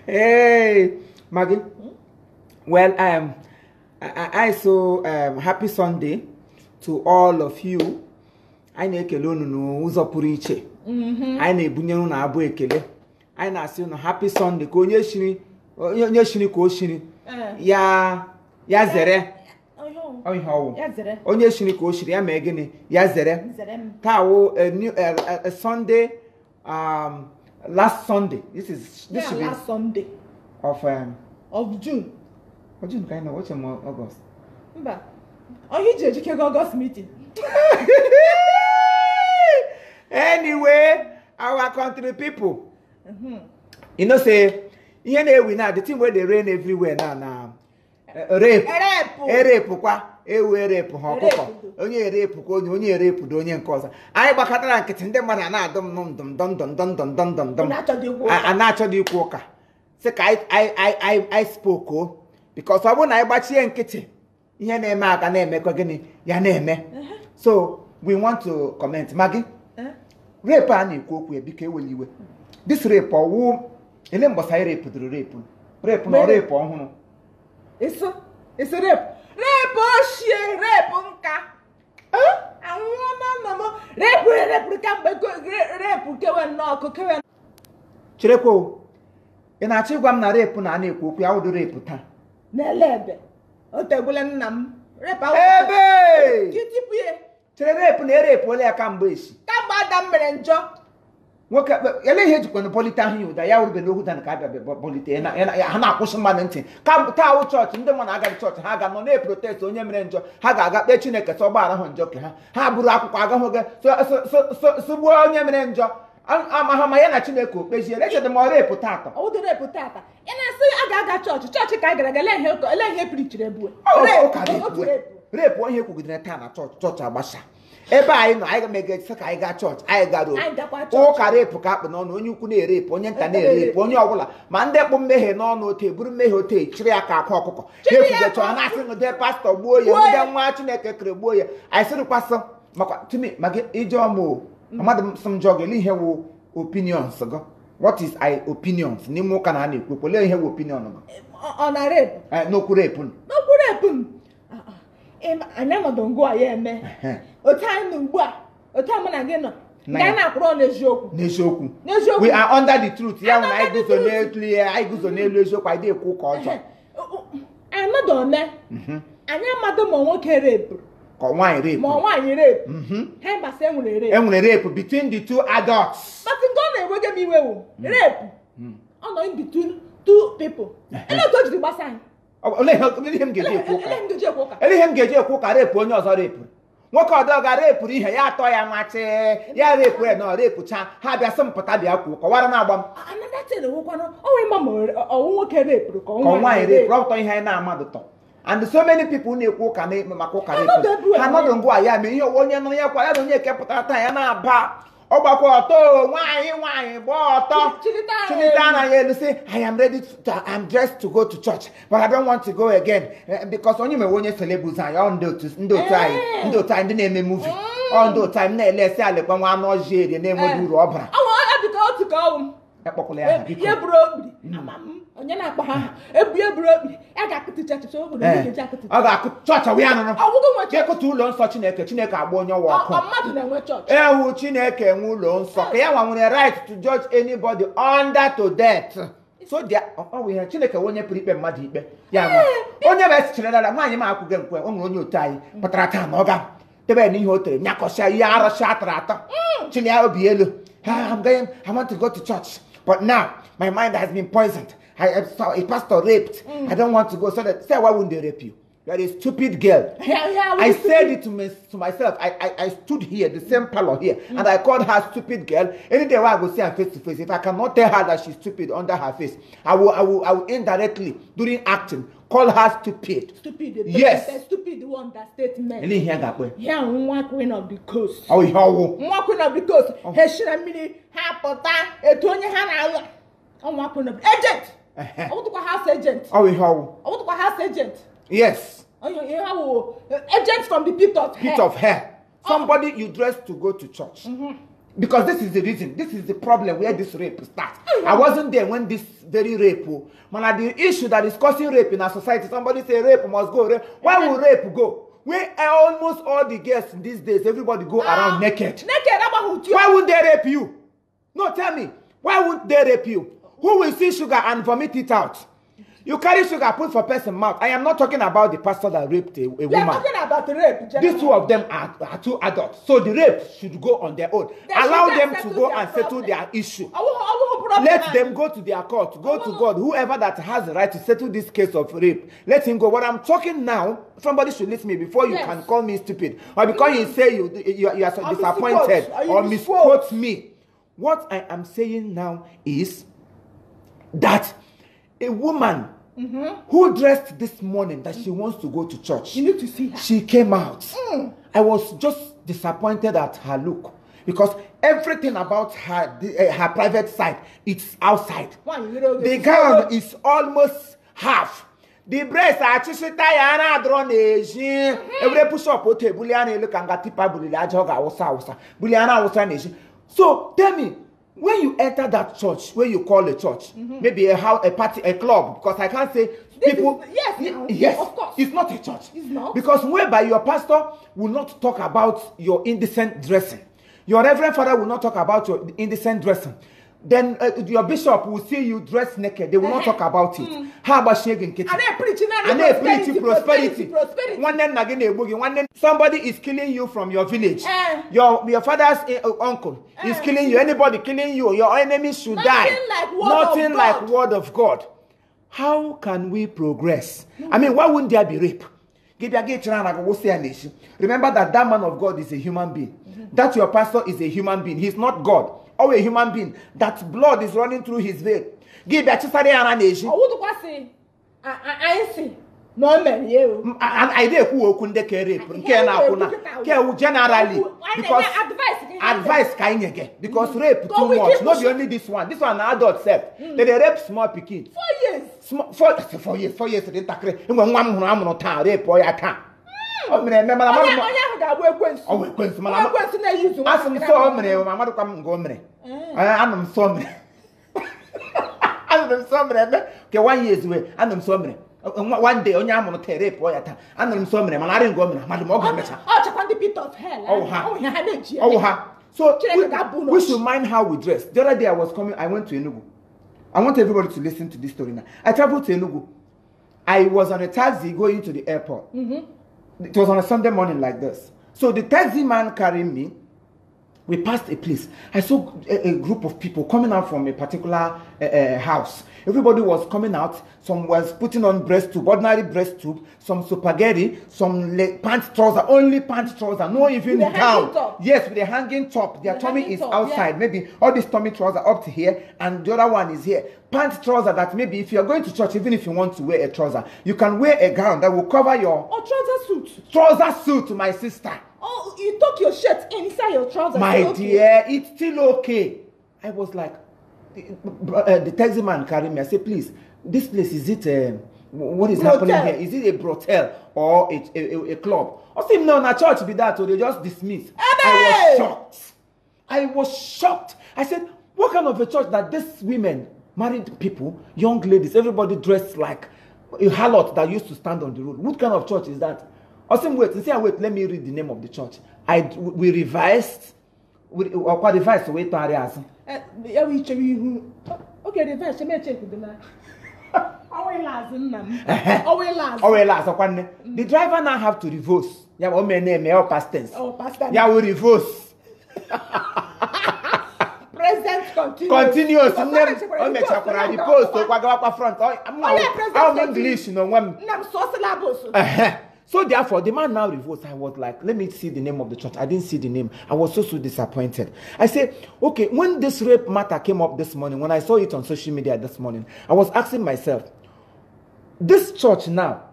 Hey, Maggie. Well, I so happy Sunday to all of you. I na-ekele unu n'ụzọ pụrụ iche. I na-ebunye unu abụ ekele. I na-asị unu happy Sunday ka onye shiri ka o shiri. Ya zere. Onye shiri ka o shiri ya mee gịnị? Ya zere. Taa wụ a Sunday last Sunday. This should be last Sunday of June. Of June, kind of. What's in August? Mba. Oh, you just August meeting. Anyway, our country people. You know, say, here we now the thing where they rain everywhere now. Rape. Rape. Onye rape ko onye rape do onye nkoza anyị gbakọtara nkịtị ndị mmadụ na-adọm dom anacho dị ikwu ụka sị ka I spoke because ọ bụ na anyị gbachie nkịtị ihe na-eme aka na-emekwa gịnị ya na-eme. So we want to comment. Maggie, rape a na-ekwu okwu ebike eweli iwe. This rape ọwụ ele mgbasa rape dụrụ rape na rape ọhụrụ. It's rape. Rape oshie, rape nka. Rape rape kewe n'ọkụ kewe. Chireko, ị na-achọ ịgwa m na rape na na-ekwu okwu ya wụdụ rape taa. N'elebe. O tegule nna m. Rape ahụ. Ebe! Kitipie. Chere rape na rape ole ya kamgbe esi. Kamgbe Adam mere njọ. Nwoke ele ihe jikwa na polite ahụ ya ụda ya wụrụbe n'okwu dan ka abịa polite ha na-akwụsị mmadụ ntị ka taa wụ chọọchị ndị mmadụ agaghị chọọchị ha ga nọ na-eprotest onye mere njọ ha ga-aga kpee Chineke sọ gbaghara ha njọ ka ha bụrụ akwụkwọ agahụ gị sụgbuo onye mere njọ ama ma ya na Chineke okpezie echede m ọrụ epụta atọ ị na-asị aga chọọchị ka anyị gara ele ihe prichiri ebu repu onye kwugidere taa na chọọchị agbasa ebe anyị nọ anyị ga-emege sị ka anyị gaa chọọchị anyị gara ụka repu ka akpụ n'ọnụ onye ukwu na-erepu onye nta na-erepu onye ọbụla ma ndị kpụ mmehie n'ọnụ ote buru mmehie ote chịrị ya ka akwa ọkụkọ ekwugechọọ na-asị ngode pastọ gbuo ya ngode nwa Chineke kere gbuo ya anyị sịrịkwasị makwa timi maka ije ọmụ amadụ m sị m jụọ gị ihe wụ opinions gị what is I opinions n'ime ụka na na-ekwu olee ihe wụ opinion gị ọ na repu n'okwu repu anyị anọdụ ngụ a ya eme otu anyị nọ ugbu a otu a mụ na gị nọ ga na-akwụrụ n'eziokwu we are under the truth ya na anyị guzo n'elu eziokwu anyị na-ekwu ụka ọjọọ anyị nọdụ ome anyị amadụ ma nwoke repụ ka nwaanyị repụ ha gbasa enwere rape between the two adults but nke ọ na-enwege m iwe wụ repụ ọ nọ in between two people ele otu o jiri gbasa anyị ele ihe m ga-eji ekwu ụka repu onye ọzọ repụrụ nwoke ọdọ ga repụrụ ihe ya atọ ya machi ya repụ ya na repụcha ha bịa sị m pụta bịa kwuo kọwara na-agba m nwoke repụrụ ka nwaanyị repụrụ ọtọ ihe anyị na-amadụ tọ and so many people na-ekwu ụka maka ụka repụrụ ha nọdụ ngwa ya mee ihe onye nọ ya kwa ya na onye kepụtara taa ya na-aba ọgbakwa ọtọ nwaanyị gba ọtọ chilite anaghị elu sị I'm dressed to go to church but I don't want to go again because onye mewe onye celebus anyị ndị otu anyị ndị na-eme movie ndị otu anyị na-ele esi alekwa nwa anụ ọjị eri na-enweghị uru ọbara ekpọkwala ya onye na-akpa ha eburu okpiri a ga-akụtụ chọọchị ọ ga-akụ chọọchị wee anụnụ ekụta ụlọ nsọ Chineke agba onye ọwa ọkụ ewu Chineke nwe ụlọ nsọ ka ya nwa nwere right to judge anybody under to death so ihe Chineke onye pụrụ ikpe mmadụ ikpe ya nwa onye bụ esichirela nwaanyị ma akwụghị nkwe o nwere onye otu anyị pụtara taa na ọ ga tebe n'ihe o tere nyakọsịa ihe arụsị atara atọ chili ya obi elu I want to go to church but now my mind has been poisoned. I saw a pastor raped. I don't want to go. So say why wouldn't they rape you? You're a stupid girl. I said it to myself. I stood here, the same parlor here, and I called her stupid girl. Any day I go see her face to face, if I cannot tell her that she's stupid under her face, I will indirectly during acting call her stupid. Yes. The stupid one that statement. Any here that way. Yeah, one queen of the coast. Oh, yeah. One queen of the coast. Heshina mini hapota etonya hana. One queen of agent. I want to go house agent. Oh, yeah. I want to go house agent. Yes. Agents from the pit of hair. Somebody you dress to go to church. Because this is the reason. This is the problem where this rape starts. I wasn't there when this very rape. Man, the issue that is causing rape in our society, somebody say rape must go. Rape. Why will rape go? Where almost all the girls these days, everybody go around naked. Why would they rape you? No, tell me. Why would they rape you? Who will see sugar and vomit it out? You carry sugar, put for person's mouth. I am not talking about the pastor that raped a woman. I'm talking about the rape. These two of them are two adults. So the rape should go on their own. Allow them to go and settle their issue. Let them go to their court. Go to God. Whoever that has the right to settle this case of rape, let him go. What I'm talking now, somebody should listen to me before you can call me stupid. Or because you say you are so disappointed or misquote me. What I am saying now is that a woman who dressed this morning that she wants to go to church. You need to see her. She came out. I was just disappointed at her look because everything about her private side, it's outside. The gown is almost half. The breasts are chishita drawn Asian. Every push up o buliana look and gatipa bulila joga wasa buliana wasa nation. So tell me, when you enter that church, where you call a church, maybe a house, a party, a club, because I can't say people. Yes, of course, it's not a church. It's not. Because whereby your pastor will not talk about your indecent dressing, your reverend father will not talk about your indecent dressing. Then your bishop will see you dressed naked. They will not talk about it. How about shaking kitchen? And they preaching prosperity. One then somebody is killing you from your village. Your father's uncle is killing you. Anybody killing you, your enemy should die. Nothing like word of God. How can we progress? I mean, why wouldn't there be rape? Remember that man of God is a human being. That your pastor is a human being. He's not God. Or a human being, that blood is running through his vein. Give back to Saturday and nation. I see. No man, you. I did who couldn't rape. Generally, because advice kind again. Because rape too much. Not only this one. This one adult self. They rape small pikin. 4 years. 4 years. They take rape or your Oh, remember, okay, 1 year away, and I'm so many. One day, on Yamon rape or yata, and I'm so many, and I didn't go, Madam Ogamacha. Oh, the pit of hell. Oh, so we should mind how we dress. The other day I was coming, I went to Enugu. I want everybody to listen to this story now. I traveled to Enugu. I was on a taxi going to the airport. It was on a Sunday morning like this. So the taxi man carrying me, we passed a place. I saw a group of people coming out from a particular house. Everybody was coming out. Some was putting on breast tube, ordinary breast tube, some spaghetti, some pants trouser, only pants trouser, no even gown. Yes, with a hanging top. Their tummy is outside. Maybe all this tummy trouser up to here, and the other one is here. Pants trouser that maybe if you're going to church, even if you want to wear a trouser, you can wear a gown that will cover your... Or trouser suit. Trouser suit, my sister. Oh, you took your shirt inside your trousers. My dear, it's still okay. I was like, the taxi man carried me. I said, please, this place, is it, what is happening here? Is it a brothel or a club? I said, no, not church be that, so they just dismiss. I was shocked. I said, what kind of a church that these women, married people, young ladies, everybody dressed like a harlot that used to stand on the road? What kind of church is that? I said, wait, let me read the name of the church. We revised. Okay, revised. The driver now have to reverse. Past tense. Yeah, we reverse. Present continuous. I'm English, you know. So therefore, the man now revolts. I was like, let me see the name of the church. I didn't see the name. I was so disappointed. I said, okay, when this rape matter came up this morning, when I saw it on social media this morning, I was asking myself, this church now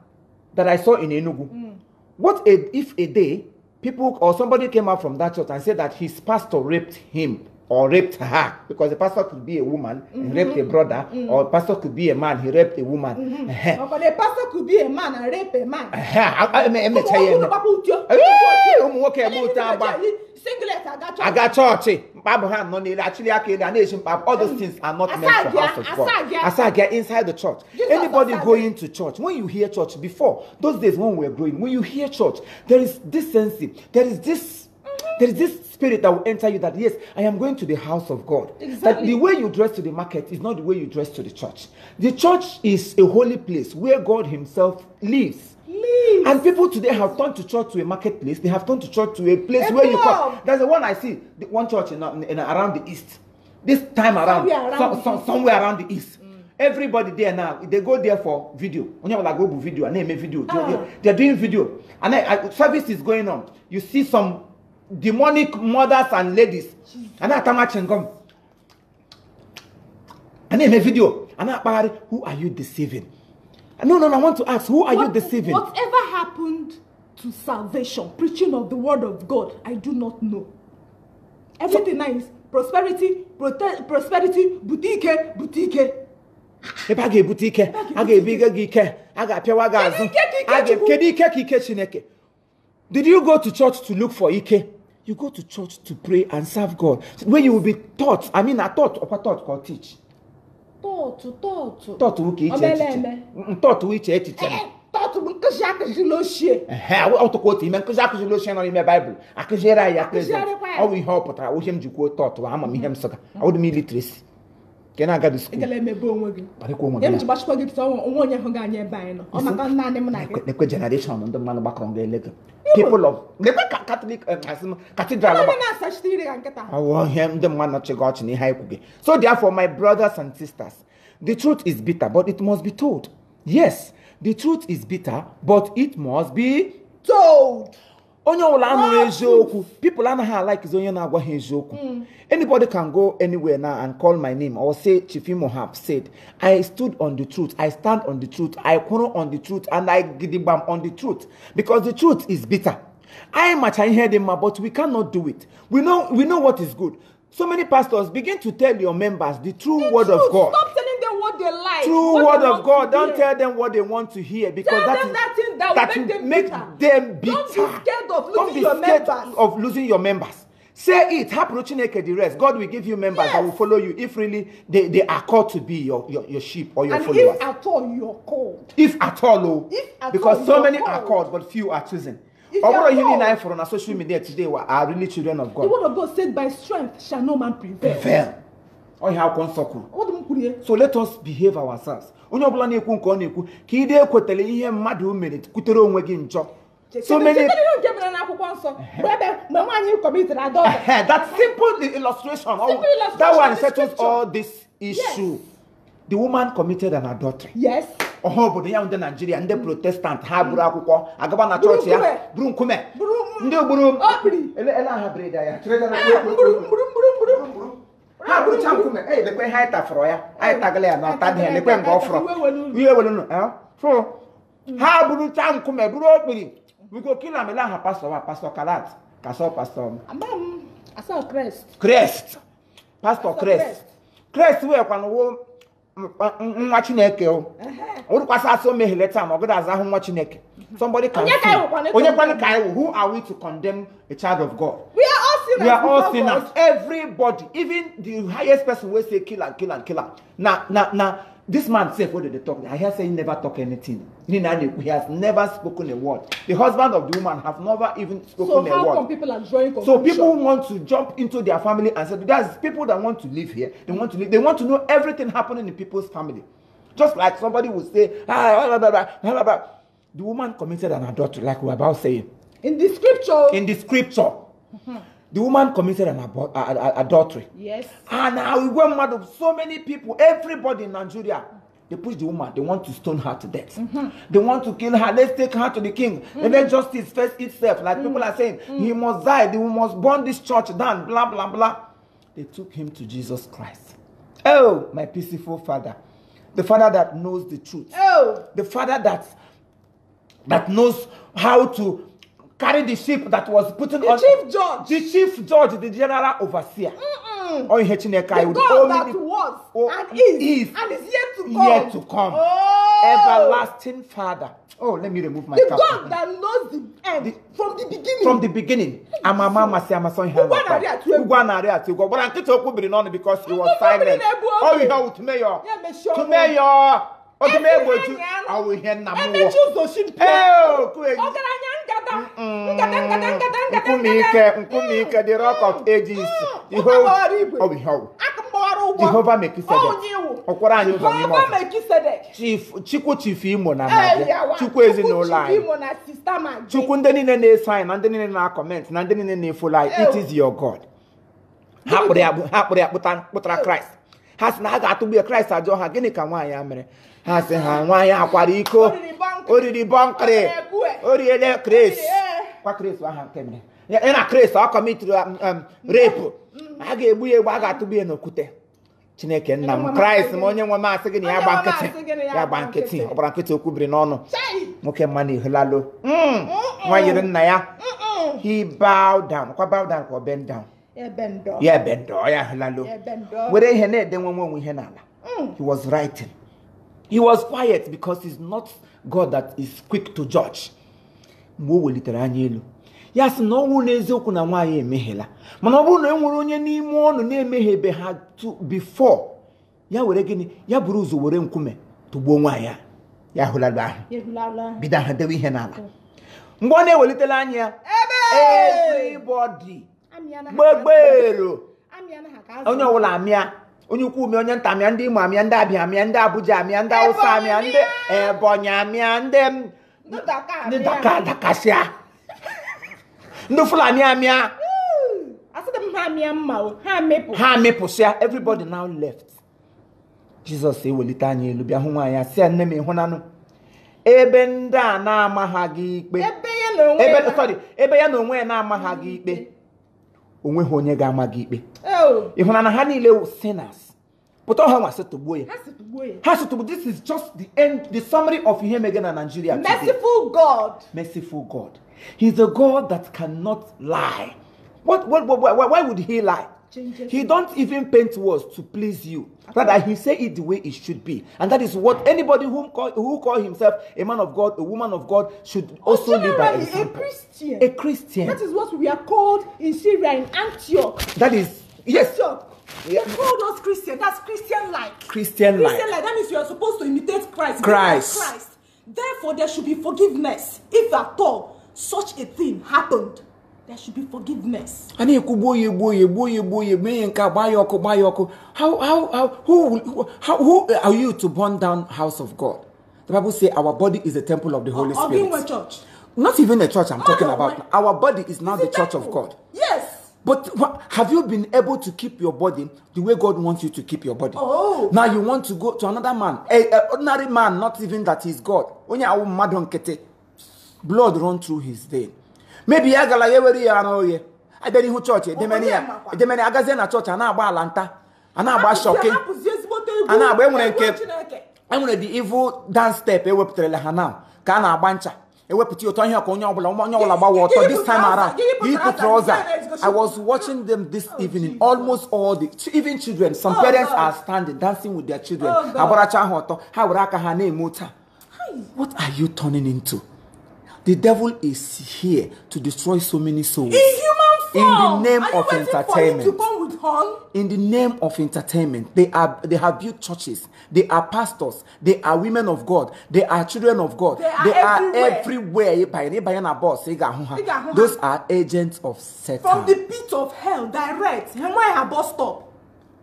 that I saw in Enugu, if a day people or somebody came out from that church and said that his pastor raped him or raped her, because the pastor could be a woman and raped a brother, or the pastor could be a man, he raped a woman. But the pastor could be a man and rape a man. I got church. Actually, all those things are not meant for house of God. Asagia inside the church. Anybody going to church, when you hear church before, those days when we were growing, when you hear church, there is this sense, there is this spirit that will enter you that, yes, I am going to the house of God. Exactly. That the way you dress to the market is not the way you dress to the church. The church is a holy place where God himself lives. And people today have turned to church to a marketplace. They have turned to church to a place where you come. There's the one I see, one church in around the east. This time around, somewhere around the east. Everybody there now, they go there for video. Video and they make video. They're doing video. And service is going on. You see some demonic mothers and ladies. And I come. And they make video. And I who are you deceiving? No, I want to ask, who are you deceiving? Whatever happened to salvation, preaching of the word of God, I do not know. Everything nice. Prosperity, boutique. If I get boutique, I get bigger geek, I got Piawagas, I get Kedike. Did you go to church to look for Ike? You go to church to pray and serve God. Where you will be taught. I mean, I taught called teach. Taught which autoquote him and Kazakolotion on my Bible. I could share I will help, I wish him to quote taught to Amma him sucker. I would mean literacy. Can I get this? The generation on the man back on the leg. People of the Catholic cathedral. I want him the man not got in high. So therefore, my brothers and sisters, the truth is bitter, but it must be told. Yes, the truth is bitter, but it must be told. People are not like anybody can go anywhere now and call my name or say Chief Imo have said, I stood on the truth, I stand on the truth, I quarrel on the truth, and I gidibam on the truth, because the truth is bitter. I much I hear them, but we cannot do it. We know what is good. So many pastors begin to tell your members the true word of God. Stop telling them what they like. True word of God. Don't tell them what they want to hear, because that will make them bitter. Don't be scared of losing your members. Of losing your members. Say it. The rest. God will give you members that will follow you if really they are called to be your sheep or your followers. If at all you're called. If at all, because so many are called, but few are chosen. For on social media today are really children of God. The word of God said, by strength shall no man prevail. So let us behave ourselves. So many that simple illustration. That one settles all this issue. Yes. The woman committed an adultery. Yes. Oh, but they are in Nigeria and the Protestant have Agabana church here. Broom come. No broom. Ella have bread. Hey, the queen height for ya. I tagle not that here. The queen go from. We will know. So, how would you come? We go kill a Milan Pastor Kalat. Castle Pastor. I saw Crest. Pastor Crest. Crest, we are one. Watching Eke. What was I so many letters? I'm good as I'm watching Eke. Somebody can say, who are we to condemn a child of God? We are all sinners. We are all sinners. Everybody, even the highest person will say killer. Now, this man said, what did they talk? I hear say he never talk anything. He has never spoken a word. The husband of the woman have never even spoken a word. So how come people are drawing conclusions? So people want to jump into their family and say, there's people that want to live here. They want to live. They want to know everything happening in people's family. Just like somebody would say, the woman committed an adultery, like we're about saying. In the scripture. The woman committed an adultery. Yes. And now we were mad of so many people. Everybody in Nigeria, they push the woman. They want to stone her to death. They want to kill her. Let's take her to the king. And then justice first itself. Like people are saying, he must die. They must burn this church down. Blah, blah, blah. They took him to Jesus Christ. Oh, my peaceful Father. The Father that knows the truth. Oh. The Father that knows how to carry the sheep that was put on the chief judge, the general overseer. Oh, Chineke, the God that was and is and is yet to come. Oh. Everlasting Father. Oh, let me remove my cap. The God that knows the end from the beginning. From the beginning. And my mama say, I'm a son. Because he was silent. Oh, you know, to mayor. To mayor. Oh, to mayor. I will hear Namu. Nkumike, the rock of ages. Jehovah Melchizedek. Chief Imo na Chukwu ezinola. Chukwu ndị niile na-sign na ndị niile na-comment na ndị niile na-follow. It is your God. Hapụrụ ya kpụtara Christ. Ha sị na ha ga-atụgbu Christ ajọ ha, gịnị ka nwaanyị ya mere? Ha sị ha nwaanyị akwara iko. Oriri bọnkịrị. Oriele Christ. Kwa Christ aha nke mere. Ya na Christ ọ kọmitiri rape. Ha ga-egbu ya egbu, a ga-atụgbu ya n'okwute. Chineke nna m Christ ma onye nwe m asị gị na ya gba nkịtị ọbara nkịtị okwu biri n'ọnụ nwoke mma na ihulalo nwa yiri nna ya he bow down kwa bow down ka bend down ya bend ya hulalo were ihe na-ede nwe ihe n'ala. He was writing. He was quiet because he's not God that is quick to judge. Mgbe o welitere anya elu ya sị na ọnwụ n'eziokwu na nwaanyị emehiela, mana ọ bụrụ na enwere onye n'ime ọnụ na-emeghebe ha before ya were gịnị ya buru ụzọ were nkume tụgbuo nwaanyị ya hụlalụ ahụ bido ha dewe ihe n'ala. Mgbe ọ na-ewelitela anya everybody gbegbero onye ọbụla amịa, onye ukwu ume, onye nta amịa, ndị Imo amịa, ndị Abịa amịa, ndị Abuja amịa, ndị Hausa amịa, ndị Ebonyi amịa, ndị Dakasịa, ndị Fulani amịa. Ha mepụsịa. Everybody now left. Jesus ewelite anya elu bịa hụ nwaanyị ya sị nne m ịhụnanụ ebe ndị a na-amaha gị ikpe, ebe ya na onwe ya na-amaha gị ikpe, onwe ha onye ga-ama gị ikpe. Ịhụnana ha niile sinners. Pụta ha nwa setugbuo ya. Ha setugbu. This is just the end, the summary of ihe mege na Nigeria today. Merciful God. Merciful God. He's a God that cannot lie. Why would he lie? He don't even paint words to please you. Rather, he say it the way it should be. And that is what anybody who call himself a man of God, a woman of God, should also live by example. A Christian. That is what we are called in Syria, in Antioch. That is, yes. Antioch. Yeah. They called us Christian. That's Christian-like. Christian-like. That means you are supposed to imitate Christ. Therefore, there should be forgiveness. If at all such a thing happened, there should be forgiveness. Who are you to burn down house of God? The Bible says our body is the temple of the Holy Spirit. A church. Not even a church I'm talking about. Our body is now the church of God. Yes. But have you been able to keep your body the way God wants you to keep your body? Now you want to go to another man, an ordinary man, not even that he's God. Blood run through his vein. Maybe I got I bet in church. The many agazin at church and about Atlanta and about shocking. And I'm going to the evil dance step. A whip now. Can I bancha? A whip to your tongue about water this time around. I was watching them this evening. Almost all the even children. Some parents are standing dancing with their children. What are you turning into? The devil is here to destroy so many souls. In the name of entertainment. In the name of entertainment. They have built churches. They are pastors. They are women of God. They are children of God. They are everywhere. Those are agents of Satan. From the pit of hell, direct. Bus stop.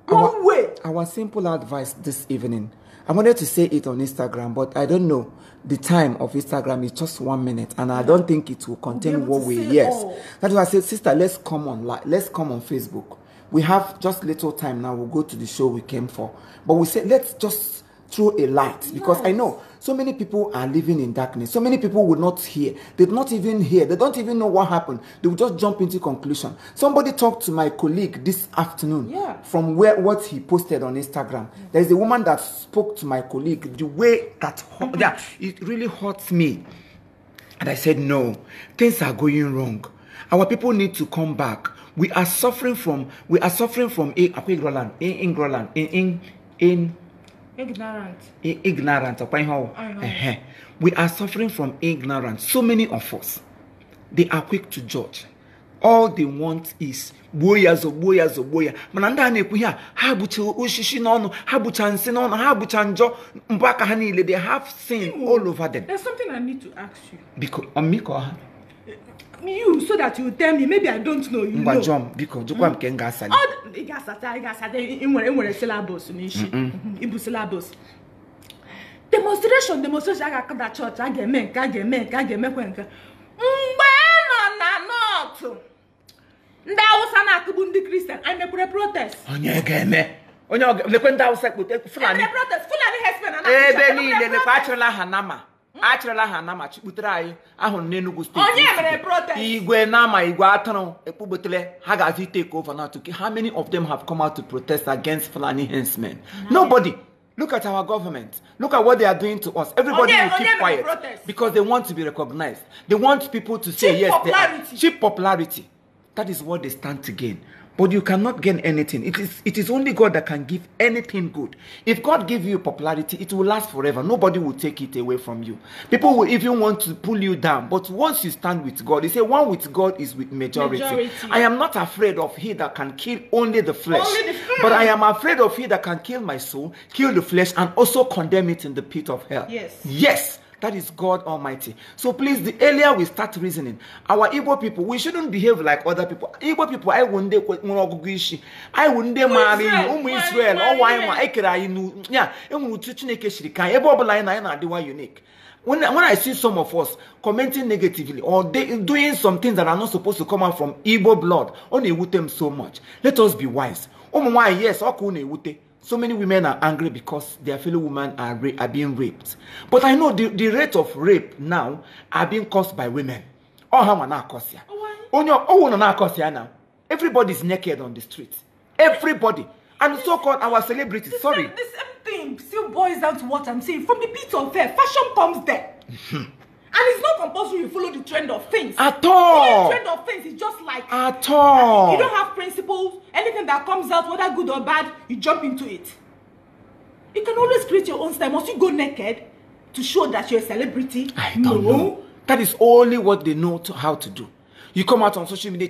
One way. Our simple advice this evening. I wanted to say it on Instagram, but I don't know. The time of Instagram is just 1 minute, and I don't think it will contain what we That's why I said, sister, let's come on Facebook. We have just little time now. We'll go to the show we came for, but we said let's just throw a light because I know so many people are living in darkness. So many people will not hear. They not even hear. They don't even know what happened. They will just jump into conclusion. Somebody talked to my colleague this afternoon from what he posted on Instagram. There's a woman that spoke to my colleague the way that it really hurts me. And I said, no, things are going wrong. Our people need to come back. We are suffering from ignorant. We are suffering from ignorance. So many of us, they are quick to judge. All they want is boya. Mananda ne kuya habucha ushishi nono, habucha nsinono, habucha njo mbaka hanile. They have sin all over them. There's something I need to ask you. Because Miko. You, so that you tell me, maybe I don't know. You know. Jump because Jukam can gas. In syllabus, Ibu syllabus. Demonstration, I got that church. I get men. Christian. I make protest. Onye game. Onye lekwenda usa protest. Fulani protest. Fulani husband. Beni le kwachela hanama. Achela hanama chibutere ayi ahụ n'Enugu State. Onye mere protest. Igwe nama igwe atano ekpubetele ha ga-azi take over now to how many of them have come out to protest against Fulani henchmen? Nobody. Look at our government. Look at what they are doing to us. Everybody will keep quiet because they want to be recognized. They want people to say yes. Cheap popularity. That is what they stand to gain. But you cannot gain anything. It is only God that can give anything good. If God gives you popularity, it will last forever. Nobody will take it away from you. People will even want to pull you down. But once you stand with God, they say one with God is with majority. I am not afraid of he that can kill only the flesh. But I am afraid of he that can kill my soul, kill the flesh, and also condemn it in the pit of hell. Yes. That is God Almighty. So please, the earlier we start reasoning, our Igbo people, we shouldn't behave like other people. Igbo people, I wouldn't marry Israel or why unique. When I see some of us commenting negatively or doing some things that are not supposed to come out from Igbo blood, only with them so much. Let us be wise. Yes, so many women are angry because their fellow women are being raped. But I know the rate of rape now are being caused by women. Everybody is naked on the streets. Everybody. And so-called our celebrities. The same thing still boils down to what I'm saying. From the pit of hell, fashion comes there. And it's not compulsory you follow the trend of things. At all. The trend of things is just like... At all. You don't have principles. Anything that comes out, whether good or bad, you jump into it. You can always create your own style. Must you go naked to show that you're a celebrity? I don't know. That is only what they know how to do. You come out on social media,